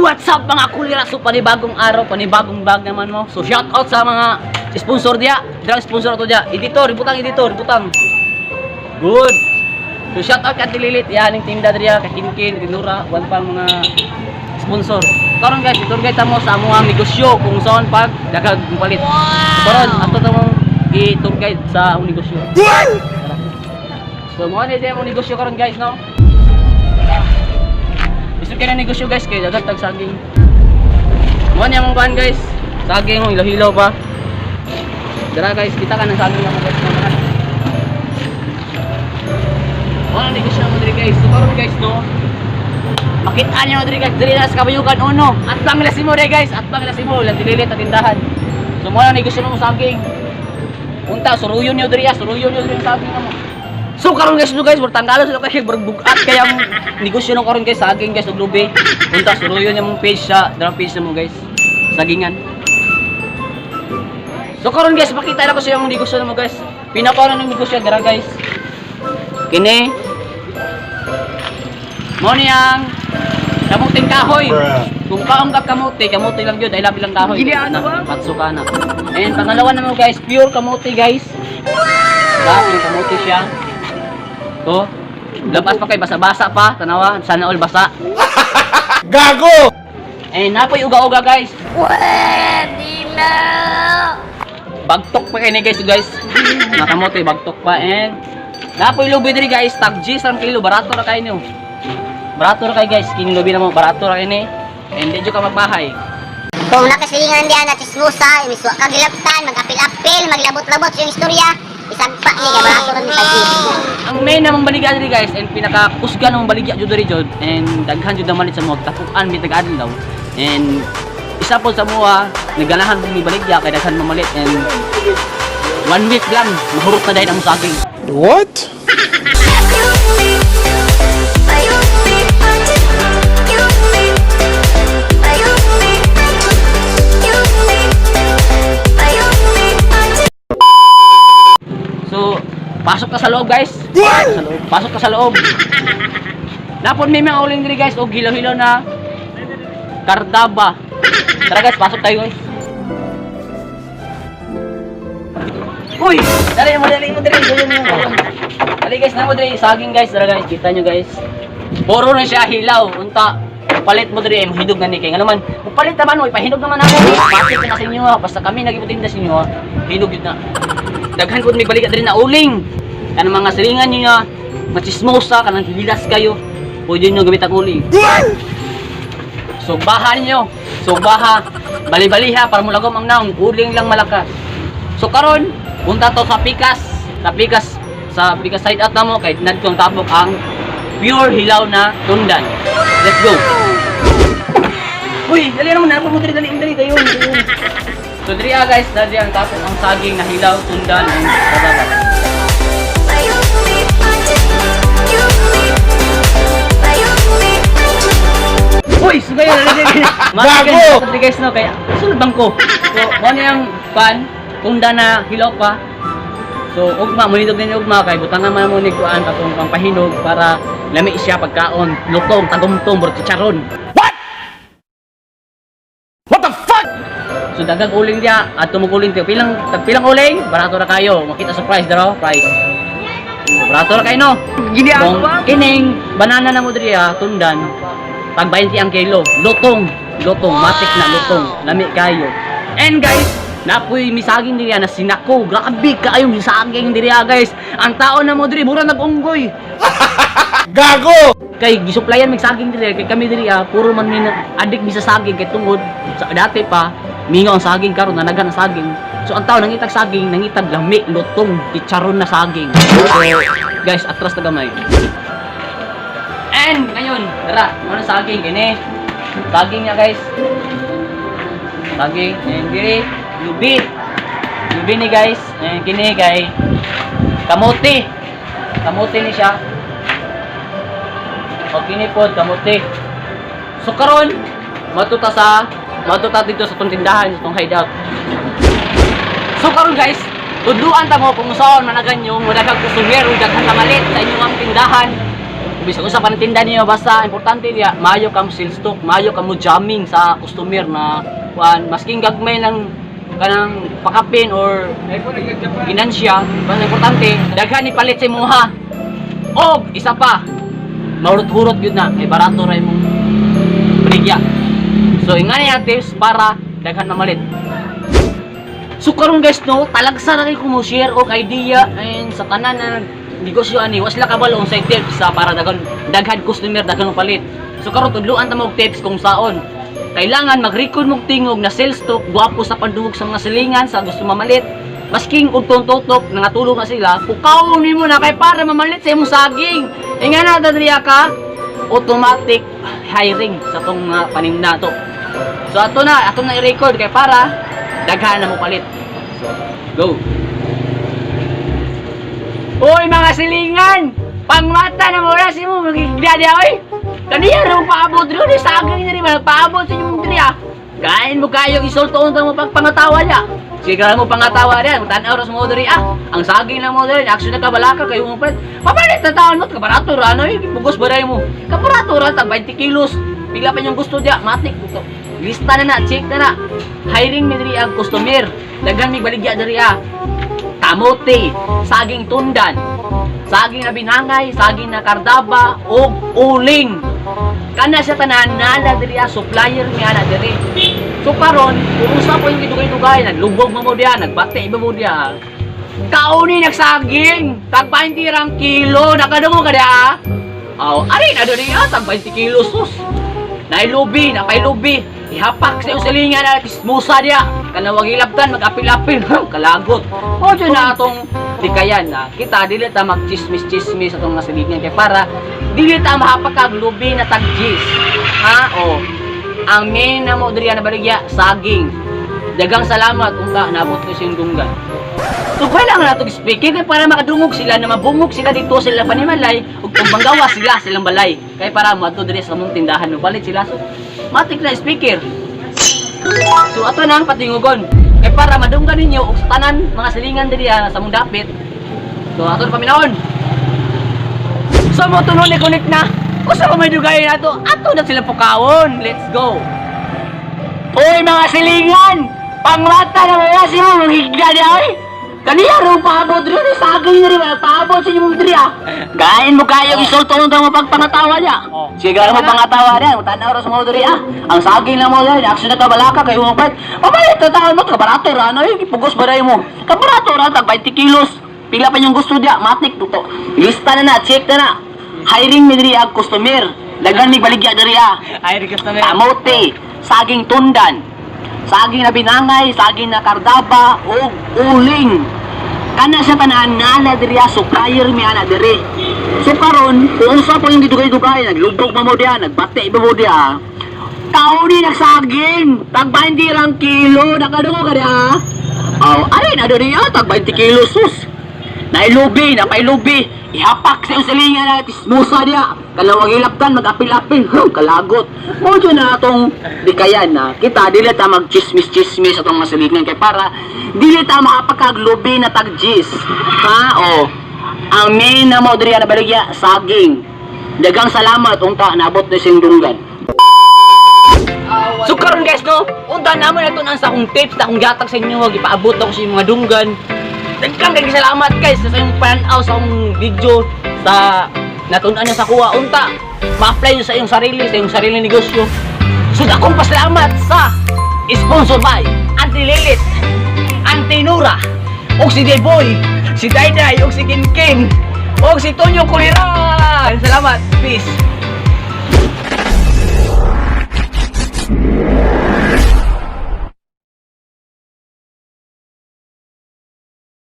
What's up, mga kulira? So panibagong araw, panibagong vlog naman mo. So shout out sa mga sponsor diya. Dirang sponsor to diya. Editor, butang editor, butang. Good. So shout out kay Ate Lilit, yan ang tinda diya, kay Kinkin, Tinura, one pa mga sponsor. Karon guys, tour guide mo sa among negosyo kung saan pag daghang palit. So karon ato ta mong i-tour guide sa among negosyo. Tara. So mo ni among negosyo karon, guys, no? Gusto kayo ng negosyo, guys, kay daghang tag saging. Mo ni among kuan, guys. Saging mo hilaw-hilaw pa. Dara guys, kita ka ng saging mo, guys. Tara. Mo ang negosyo mo diri, guys. So karon guys, no. Makita niyo diri, guys, diri na sa Kabayugan Uno. At bang mo diri, guys, at bang mo lang dililit at tindahan. So mo ang negosyo mo saging. Unta suruyon niyo diri, ah, suruyon niyo diri ang saging mo. So karon guys, no guys, tanggalan sa kay bugat kaya ang negosyo no karon guys, saging guys ug lubi. Unta suruyon niyo mong page sa darang page na mo, guys. Sagingan. So karon guys, makita na ko sa yung negosyo mo, guys. Pinaka ng negosyo dara, guys. Kini. Mo ni ang kamuting kahoy. Kung kaong ka kamote, kamote lang yun, dahil labi lang kahoy. Giliano ba? Patso ka na. And pangalawa naman guys, pure kamote, guys. Ba, yung kamote siya. To. Labas pa kay basa-basa pa, tanawa, sana all basa. Gago! Eh napoy uga-uga, guys. Pwede na! Bagtok pa kay ni guys, guys. Mga kamote bagtok pa and napoy lubi diri, guys, tag G ang kilo, barato ra kay niyo. Barato ra kay, guys, kini lubi na mo, barato ra kay ni. And di jud ka magbahay. Kung nakasilingan diyan na chismosa, imiswa ka gilaptan, mag-apil-apil, maglabot-labot yung istorya, isagpa ni kay barato ra ni tagi. Ang main namang baligya diri, guys, and pinakakusgan namang baligya jud diri jud and daghan jud naman sa mga tapukan mi tag-adlaw and isa po sa mga naganahan mi baligya kay daghan mamalit and one week lang mahurot na dahil ang saging. What? So, pasok ka sa loob, guys. Pasok ka sa loob. Pasok ka sa loob. Napon may mga uling diri, guys, og hilaw-hilaw na kardaba. Tara guys, pasok tayo, guys. Uy! Dali mo, dali mo, dali. Dali mo. Dali guys, namo diri saging, guys. Tara guys, kita nyo, guys. Puro na siya hilaw. Unta, palit mo diri ay mahinog na ni kay ngano man. Kung palit naman mo, ipahinog naman ako. Bakit na sa inyo ha? Basta kami nagiputinda sa inyo ha. Hinog yun na. Daghan pud may balikat diri na uling. Kanang mga silingan niyo nga machismosa, kanang hilas kayo. Pwede niyo gamit ang uling. Sugbaha ninyo. Sugbaha. Bali-baliha para mulagom ang naong. Uling lang malakas. So karon, punta to sa Pikas. Sa Pikas, sa Pikas side out na mo kay nadtong tapok ang pure hilaw na tundan. Let's go. Uy, dali naman na mo dali dali dali tayo. So diri ah guys, dali ang tapok ang saging na hilaw, tundan and kadaba. Uy, sugay dali dali. Gago! Dali guys no kay sulod bangko. So mo ni ang pan tunda na hilaw pa. So ugma mo ni ugma kay butangan man mo ni kuan katong pampahinog para lami siya pagkaon, lutong, tagumtom, bro chicharon. What? What the fuck? So daghang uling diya, at tumuguling tiyo. Pilang tag pilang uling, barato ra kayo. Makita sa price daro, price. So, barato ra kayo no. Giliano Kung ba? kining banana na mo diri ah, tundan, tag 20 ang kilo. Lutong, lutong, matik na lutong. Lami kayo. And guys, napoy misaging diri ah, na sinako. Grabe kaayo misaging diri ah, guys. Ang tao na mo diri mura nag-unggoy. Gago! Kay gisuplayan mig saging diri kay kami diri ah, puro man mi adik mi sa saging kay tungod sa dati pa mingaw ang saging, karon nanagan ang saging. So ang tao nangitag saging, nangitag lami, lutong, chicharon na saging. So guys, atras na gamay. And ngayon, tara, mo na saging kini. Saging niya, guys. Saging and diri lubi. Lubi ni guys, and kini kay kamote. Kamote ni siya. O kini pod kamote. So karon matuta dito sa tong tindahan, sa tong hideout. So karon guys, tudluan ta mo kung saan managan yung madaghang customer ug daghan mamalit sa inyong tindahan. Bisag unsa pa tinda niyo, basta importante diya maayo ka mo sales talk, maayo ka mo jamming sa customer na kuan, masking gagmay lang kanang pakapin or ginansya, basta importante daghan ni palit sa imuha. Og isa pa, mahurot-hurot gyud na kay barato ra imong baligya. So ingani ang tips para daghan mamalit. So karon guys no, talagsa na kay ko mo share og idea and sa tanan na negosyo ani, wa sila kabalo unsay tips sa para daghan daghan customer, daghan palit. So karon tudloan ta mo og tips kung saon. Kailangan mag-record mong tingog na sales talk, gwapo sa pandungog sa mga silingan sa gusto mamalit. Masking og tutok nangatulog na sila, pukawon nimo na kay para mamalit sa imong saging. Inga na dadriya ka, automatic hiring sa tong paninda to. So ato na i-record kay para daghan na mo palit. So, go. Uy mga silingan! Pangmata na mo na si mo magigda diya oy. Kaniya ra mo paabot diri saging diri man paabot sa inyong diri ah. Kain mo kayo isulto unta mo pagpangatawa niya. Sige mo pangatawa diya, tan-aw ra sa mo diri ah. Ang saging lang mo diri, action na kabalaka kayo mo palit. Papalit na taon mo kabarato ra ano pugos baray mo. Kabarato ra tag 20 kilos. Pila pa yung gusto diya, matik to. Lista na na, check na na. Hiring mi diri ang customer. Daghan mi baligya diri ah. Kamote, saging tundan, saging na binangay, saging na kardaba, og uling. Kana siya tanan nala diri ah, supplier niya na diri. So karon, kung usa po yung gidugay-dugay, naglubog mo mo diya, nagbate iba mo diya. Kauni nagsaging, tag 20 rang kilo, nakadungo ka diya. Aw, ari na diri ah, tag 20 kilo sus. Nailubi, napailubi. Ihapak sa iyong silingan na tismusa diya. Kanawag ilabtan, mag-apil-apil, kalagot. O dyan na atong likayan na kita dili ta magchismis-chismis atong mga silingan kay para dili ta mahapakag lubi na tagjis. Ha? O. Ang main na mo diri na baligya, saging. Dagang salamat unta naabot ko sa iyong dunggan. So kailangan nato speaking kay para makadungog sila na mabungog sila dito sila panimalay ug kung sila silang balay kay para moadto diri sa mong tindahan mo balit sila, so matik na speaker. So ato na ang patingugon kay para madunggan ninyo og sa tanan mga silingan diri ah, sa mong dapit. So ato na paminawon. So mo tunon ni connect na. Usa pa may dugay nato, ato na sila pukawon. Let's go. Uy mga silingan! Pangmata na mga sila magigda niya oy! Kaniya raw paabot rin, saging na rin, paabot sa inyong diri ah! Kain mo kayo, isulto mo pagpangatawa niya! Oh. Sige mo pangatawa niya, tanaw ra sa mga diri ah! Ang saging lang mo diri, action na kabalaka kayo mo pet! Papalit na taon mo, kabarato ra, ano eh, pugos ba mo? Kabarato ra, tag 20 kilos! Pila pa yung gusto diya, matik to. Lista na na, check na na! Hiring mi diri ang customer. Daghan mi baligya diri ah. Hiring customer. Kamote, saging tundan, saging na binangay, saging na kardaba, og uling. Kana siya tanan nala diri ah, supplier mi ana diri. So karon, kung unsa po yung gidugay-dugay, naglubog pa mo diya, nagbate pa mo diya. Kauni nagsaging, tag 20 rang kilo, nakadungo ka diya. Aw, ari na diri ah, tag 20 kilo sus. Nailubi, napailubi. Ihapak sa iyong silingan na tismusa diya. Kalawag ilabtan, mag-apil-apil, kalagot. Mo dyan na atong likayan na kita, dili ta mag-chismis-chismis atong mga silingan kay para dili ta makapakaglubi na tagjis. Ha? O. Ang main na mo diri na baligya, saging. Dagang salamat unta naabot na siyang dunggan. So karon guys no, unta naman ato nang sa akong tips na akong gatag sa inyo, gipaabot ako sa inyong mga dunggan. Daghang kay salamat guys sa inyong pan-aw sa akong video sa natun-an niyo sa kuha unta ma-apply niyo sa inyong sarili, sa inyong sarili negosyo. So akong pasalamat sa sponsor by Auntie Lilit, Auntie Nura, og si Deboy, si Dayday, og si Kinkin, og si Tonyo Kuliran. Salamat. Peace.